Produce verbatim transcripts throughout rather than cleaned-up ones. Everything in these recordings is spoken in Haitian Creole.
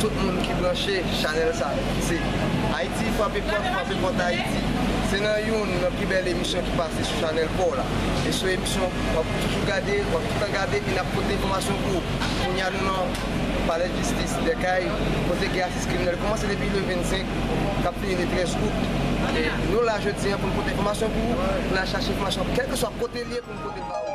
Tout moun ki branche chanèl sa, ki se Ayiti Frape Pòt, Frape Pòt Ayiti. Se nan youn nan pi bèl emisyon ki pase sou chanèl pa w la. E sou emisyon, w ap toujou gade, w ap tout tan gade, epi n ap pote enfòmasyon pou ou. Kounye a, nou nan Palè Jistis Dèkay, kote gen asiz kriminèl kòmanse depi le vennsenk, k ap fini le trèz out. E nou la jodi a pou n pote enfòmasyon pou ou, pou n al chache enfòmasyon, kèlkeswa kote l ye, pou n pote l ba ou.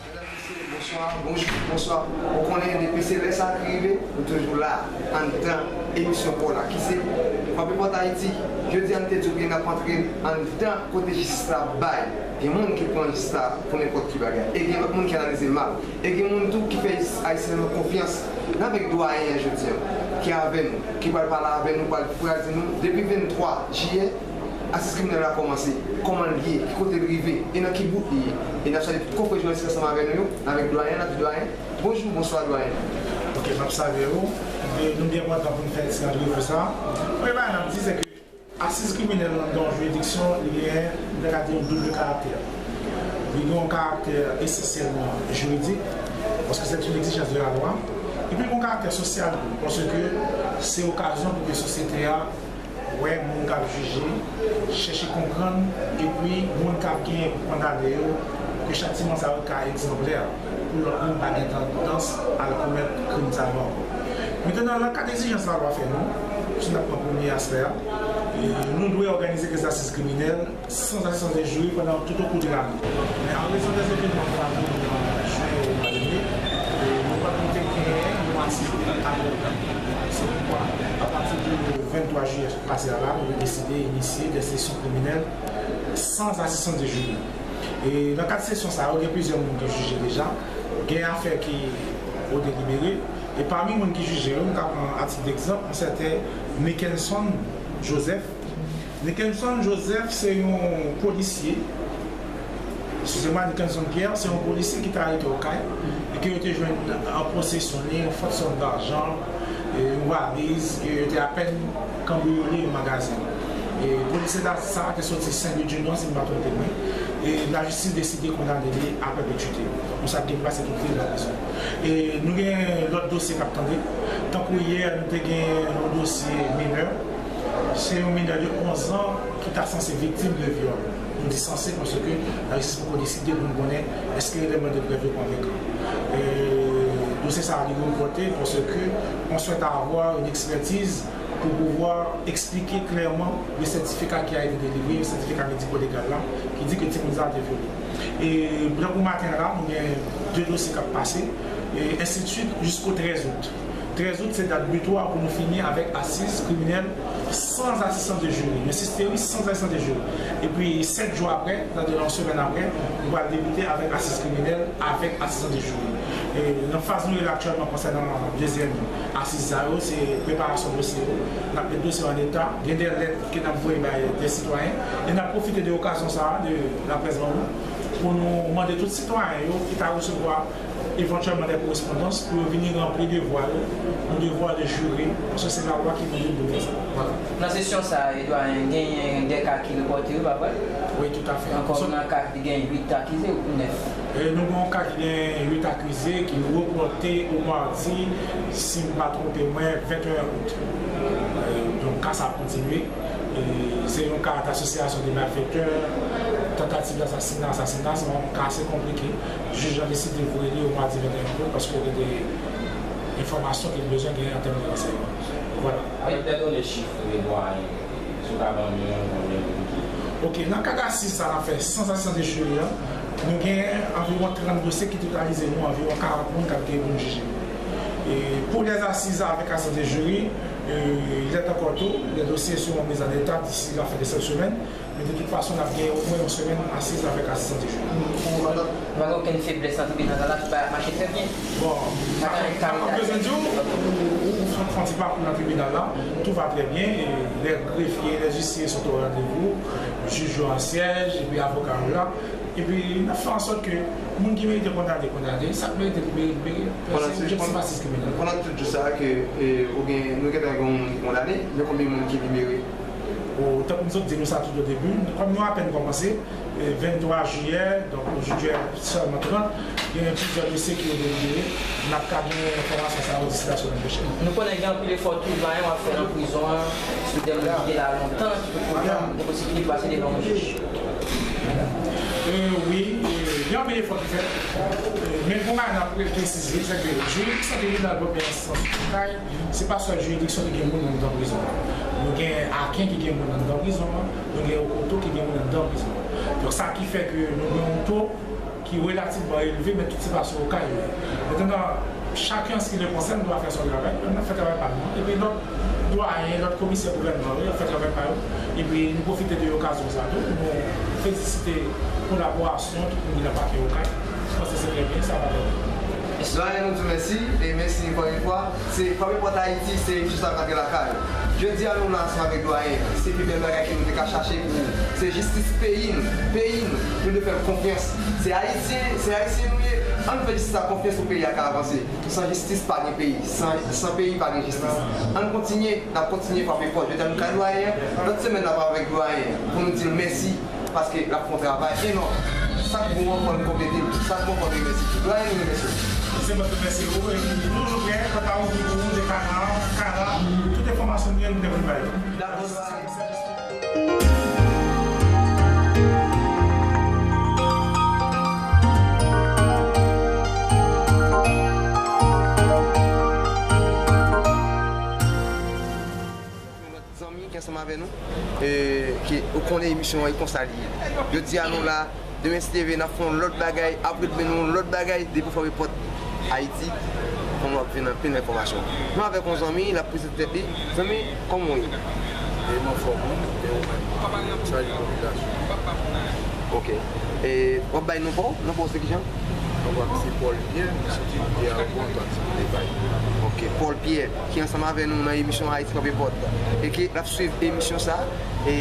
Medam, mesye, bonswa, bonjou, bonswa. Ou konnen, depi se lè sa a ki rive, nou toujou la, anndan emisyon pa w la, ki se Frape Pòt Ayiti. Jodi a, nou te di w ke n ap antre anndan kote jistis la bay. Gen moun ki pran jistis la pou nenpòt ki bagay. E gen lòt moun ki analize l mal. E gen moun tou ki fè jistis ayisyèn nan konfyans. N avèk dwayen an jodi a, ki avè nou, ki pral pale avè nou, pral, pral di nou, depi venntwa jiyè, asiz kriminèl la kòmanse, kòman l ye, ki kote l rive, e nan ki bout li ye. E n ap salye tout konfrè jounalis ki ansanm avè nou yo, n avèk dwayen, n ap di dwayen, bonjou, bonswa dwayen. Ok, m ap salye w. E nou byen kontan pou n fè ti randevou sa. Premye bagay n ap di, se ke asiz kriminèl nan yon jiridiksyon, li gen, nou ta ka di, yon doub karaktè. Li gen yon karaktè esansyèlman jiridik, paske se yon egzijans de la lwa, epi li gen yon karaktè sosyal tou, paske se okazyon pou ke sosyete a wè moun k ap jije, chèche konprann, epi moun k ap genyen pou kondane yo, ke chatiman sa yo ka egzanplè pou lòt moun pa gen tandans al komèt krim sa yo ankò. Mentnan, nan kad egzijans lalwa fè nou, si n ap pran premye aspè a, e, nou dwe òganize kèk asiz kriminèl san asistans de jiri pandan tout okou de lane. Men an rezon dè evènman k ap rive nan jen e mwa de me, e, nou pa t te genyen yon asiz apre tan. Se poukwa, apati de venntwa jiyè pase a la, nou te deside inisye de sesyon kriminèl san asistans de jiri. E nan kad sesyon sa yo, gen plizyè moun ki jije deja, gen afè ki o delibere, e pami moun ki jije yo, nou ka pran a tit degzanp, yon sèten Nickenson Joseph. Nickenson Joseph se yon polisye, eskize mwa, Nickenson Pierre, se yon polisye ki te arete Okay, e ke yo te jwenn an posesyon li yon fòt sòm dajan, e yon valiz, ke yo te apèn kanbriyole yon magazen. E polisye sa a te soti Sen Louis di Nò, si m pa twonpe mwen, e lajistis deside kondane li a pèpetite. Donk, sa gen pase tout li nan prizon. E nou gen lòt dosye k ap tande. Tankou yè, nou te gen yon dosye minè. Se yon minè de onz an ki ta sanse viktim de vyòl. Nou di sanse paske lajistis poko deside pou n konnen èske eleman de prèv yo konvenkan. E dosye sa a li repòte paske on swèt avwa yon ekspètiz pou pouvwa eksplike klèman le certificat qui a été délivré, sètifika mediko-legal la, ki di ke timoun sa a te vyole. E tankou maten an la, nou gen de dosye k ap pase, e ensidswit jisko trèz out. Trèz out se dat bitwa pou nou fini avèk asiz kriminèl san asistans de jiri. M ensiste, wi, san asistans de jiri. Epi sèt jou apre, sètadi yon semèn apre, nou pral debite avèk asiz kriminèl avèk asistans de jiri. E nan faz nou ye la aktyèlman konsènan dezyèm asiz sa yo, se preparasyon dosye yo. N ap met dosye yo an eta. Gen de lèt ke n ap voye bay de sitwayen. E n ap pwofite de okazyon sa a, de laprès ban nou, pou nou mande tout sitwayen yo ki ta resevwa evantyèlman de korespondans pou yo vini ranpli devwa yo, yon devwa de jiri, paske se lalwa ki mande nou pou nou fè sa. Vwala. Nan sesyon sa a, Edouard, genyen de ka ki repòte, wi, pa vre? Wi, toutafè. Ankò, nan ka ki gen uit akize ou nèf? E nou gen yon ka ki gen uit akize ki repòte o madi, si m pa twonpe mwen, venteyen out. E, donk, ka sa ap kontinye. E se yon ka d'association de malfaiteurs, tentative d'assassinat, assassinat, se yon ka ase konplike. Jij lan deside voye li o madi venteyen out paske gen de enfòmasyon ke l bezwen gen an tèm de ransèyman. Vwala. Alò, te donnen chif, e, dwayen, si w ka ban nou yon konbyen moun ki... Ok, nan kad asiz sa n ap fè san asistans de jiri an, nou gen anviwon trant dosye ki totalize nou anviwon karant moun k ap gen pou n jije. E pou lèzasis avèk asistans de jiri, e, il est encore tôt, les dossiers seront mis en état d'ici la fin de cette semaine. Men de tout fason, n ap gen omwen yon semèn asiz avèk asistans de jiri. Ou pa gen okenn feblès nan tribinal la, tout bagay ap mache trè byen? Bon, sa, sa m bezwen di w, ou, ou, ou fè, fè yon ti pakou nan tribinal la, tout va très bien, e les greffiers, les huissiers sont au rendez-vous, jij yo an syèj, epi avoka yo la. Epi n ap fè ansòt ke moun ki merite kondane, kondane, sa k merite libere, libere. Se objektif a sis kriminèl. Pandan tout jou sa a ke, e, ou gen, nou gentan gen yon moun ki kondane, men konbyen moun ki libere? Bon, tankou m sot di nou sa tout o debi, kòm nou apèn kòmanse, e, venntwa jiyè, donk, jodi a sèlman trant, gen plizyè dosye ki yo delibere, n ap ka gen enfòmasyon sa yo disi lasemèn pwochèn. Nou konnen gen anpil efò tou dwayen w ap fè nan prizon an sou de moun ki te la lontan, ki potko janm gen posiblite pase devan yon jij. E, wi, e, gen anpil efò ki fèt. E, men pou bagay n ap presize, se ke jiridiksyon tribinal premyè enstans Okay, se pa sèl jiridiksyon ki gen moun anndan prizon an. Nou gen Aken ki gen moun anndan prizon an, nou gen Okoto ki gen moun anndan prizon an. Donk, sa ki fè ke nou gen yon to ki relativman elve, men tout se pa sou Okay li ye. Mentnan, chacun en ce qui le concerne dwe fè son travay, nou, n ap fè travay pa nou an. Epi lòt dwayen, lòt komisè gouvènman yo, y ap fè travay pa yo. Epi nou pwofite de okazyon sa tou pou nou felisite kolaborasyon tout moun ki nan pakè Okay. M panse se trè byen, sa va trè byen. Dwayen, nou di w mèsi, e mèsi ankò yon fwa. Se Frape Pòt Ayiti, se emisyon sa k rantre lakay ou. Jodi a, nou la ansanm avèk dwayen an. Se pi bèl bagay ke nou te ka chache pou ou. Se jistis peyi n, peyi n, nou dwe fè l konfyans. Se Ayisyen, se Ayisyen nou ye. Ann fè jistis la konfyans pou peyi a ka avanse. San jistis, pa gen peyi. San, san peyi, pa gen jistis. Ann kontinye, n ap kontinye frape fò. Jodi a, nou kay dwayen an. Lòt semèn, n ap avèk dwayen an pou nou di l mèsi. Paske l ap fè yon travay enòm. Sa k bon an, fò n konplete l. Sa k bon, fò n remèsye tou. Dwayen, nou remèsye w. Se mwen ki remèsye ou, epi nou toujou prè, kanta ou, ou, de Kana, Kana, tout enfòmasyon nou gen, nou gen pou n ba yo. Dakò, dwayen. Yon lòt zanmi ki ansanm avè nou, e, ki, ou konnen emisyon an, e konsa li ye. Jodi a, nou la, demen, si Dye vle, n ap fè yon lòt bagay, apre demen, nou yon lòt bagay, depi w frape pòt Ayiti, konnen w ap jwenn anpil enfòmasyon. Nou avèk yon zanmi, l ap prezante tèt li. Zanmi, kòman w ye? E m anfòm, wi. E ou menm? Salut, popilasyon. Ok. E w ap bay non pa w? Non pa w se kijan? Non pa m se Paul Pierre, m soti Rivyè Awo pou Antwàn, se pou te bay. Ok, Paul Pierre, ki ansanm avè nou nan emisyon Ayiti Frape Pòt, e ke l ap swiv emisyon sa, e,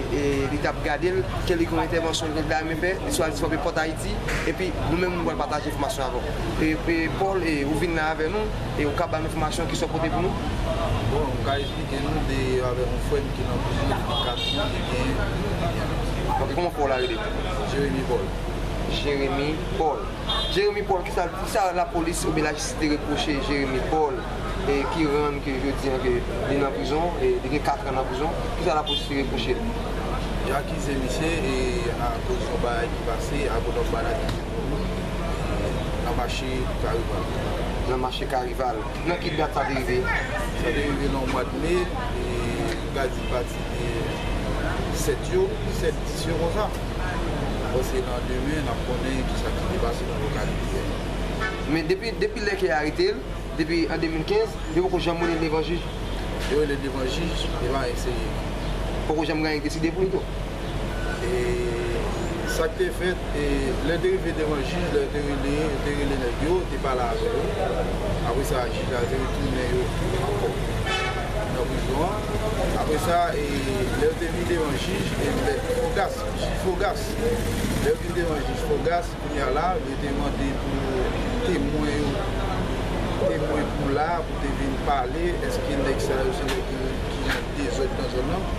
e li t ap gade l, ke li gen yon entèvansyon ke l ta renmen fè, li sou Ayiti Frape Pòt Ayiti, epi nou menm nou pral pataje enfòmasyon avè w. E, e Paul, e, ou vin la avè nou, e ou ka ba n enfòmasyon ki sa w pote pou nou? Bon, m ka esplike nou de avèk yon frè m ki nan prizon depi kat an, li gen. Ok, kòman frè w la rele? Jeremy Paul. Jeremy Paul. Jeremy Paul, kisa, kisa lapolis oubyen lajistis te repwoche Jeremy Paul, e ki rann ke jodi a ke li nan prizon, e li gen kat an nan prizon? Kisa lapolis te repwoche l? Yo akize misye, e akoz yon bagay ki pase a Gonòv Banat, e nan mache Karival. Nan mache Karival. Nan ki dat sa te rive? Sa te rive nan mwa d me, e m ka di pati de sèt yo, sèt, dis yo konsa. Bon, se nan demen, n ap konnen kisa ki te pase nan lokalite a. Men depi, depi lè ke yo arete l, depi an de mil kenz, yo poko janm rele l devan jij? Yo rele l devan jij, e pa anyen serye. Poko janm gen anyen ki deside pou li tou? E sa k te fèt, e lè l te rive devan jij, lè yo te rele, yo te rele nèg yo, te pale avè yo. Apre sa, jij la te retounen yo ankò nan prizon an. Apre sa, e lè yo te vin devan jij, e mèt Faugas, jij Faugas. Lè yo vin devan jij Faugas, kounye a la, yo te mande pou temwen yo, temwen pou la, pou te vin pale, èske nèg sa yo se nèg ki, ki nan dezòd nan zòn nan.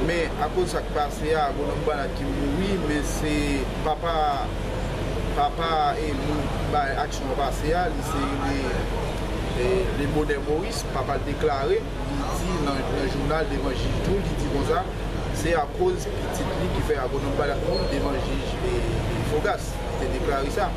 Men, akoz sa k pase a, Gonòv Banat ki mouri, men se papa, papa, e, moun bay aksyon an pase a, li se rele, e, Lebonè Moris, papa l deklare, li di nan, nan jounal devan jij tou, li di konsa, se akoz pitit li ki fè Gonòv Banat mouri devan jij, e, e, Faugas, li te deklare sa.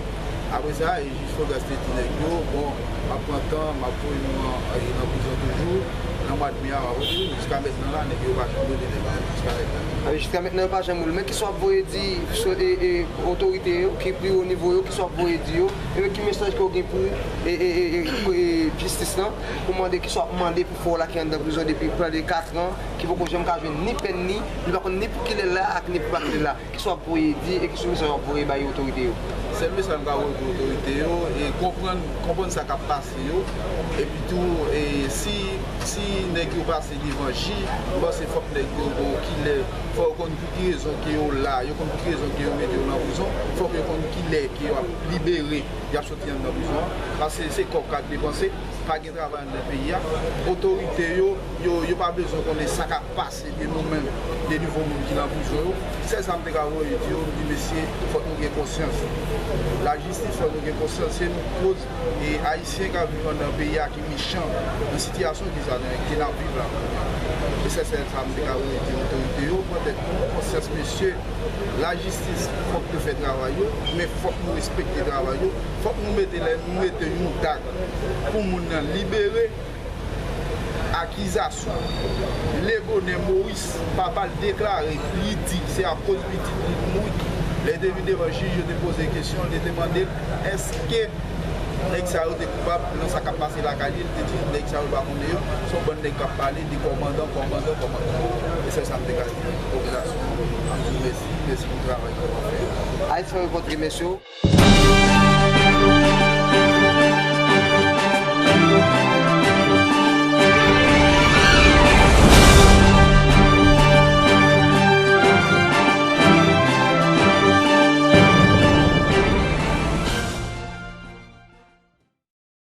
Apre sa, e, jij Faugas te di nèg yo, bon, m ap pran tan, m ap voye nou an, e, nan prizon toujou, nan mwa d me a, m ap voye nou. Jiska mentnan la, nèg yo pa janm rele nèg yo, jiska mentnan. A, jiska mentnan, yo pa janm rele. Men kisa w ap voye di, e, e, otorite yo, ki pi wo nivo yo, kisa w ap voye di yo, e ki mesaj ke w gen pou, e, e, e, e, e, jistis lan, pou mande kisa w ap mande pou frè w la ki anndan prizon depi plis de kat an, ki poko janm ka jwenn ni pèn ni, li pa konn ni pou kilè l la ak ni pou pa kilè l la. Kisa w ap voye di e ki sou mesaj w ap voye bay otorite yo? Sèl mesaj m ka voye pou otorite yo, e konprann, konprann sa k ap pase yo. Epi tou, e si, si Nèg yo pase devan jij, m panse fòk nèg yo gon kilè, fò yo konn pou ki rezon ke yo la, yo konn pou ki rezon ke yo mete yo nan prizon, fòk yo konn kilè ke y ap libere, y ap soti anndan prizon an, paske se kòb k ap depanse, pa gen travay anndan peyi a. Otorite yo, yo, yo pa bezwen konnen sa k ap pase de nou menm, de nouvo moun ki nan prizon yo. Sèl sa m te ka voye di yo, m di mesye, fòk nou gen konsyans. Lajistis, fòk nou gen konsyans, se nou koz e Ayisyen k ap viv anndan peyi a ki mechan, nan sitiyasyon ki sa ke n ap viv la kounye a. E se sèl sa m te ka vle di otorite yo, pran tèt nou konsyans mesye, lajistis fòk yo fè travay yo, men fòk nou respekte travay yo, fòk nou mete lè nou mete yon dat pou moun nan libere. Akizasyon Legonè Moris, papa l deklare, li di se akoz pitit li mouri. Lè te vin devan jij, yo te poze kesyon, li te mande l èske nèg sa yo te koupab nan sa k ap pase lakay li, li te di nèg sa yo pa konnen yo, se yon bann nèg k ap pale de kòmandan, kòmandan, kòmandan. E se sa m te ka di popilasyon an. M di w mèsi, mèsi pou travay ke w ap fè. Ayisyen renkontre mesye w.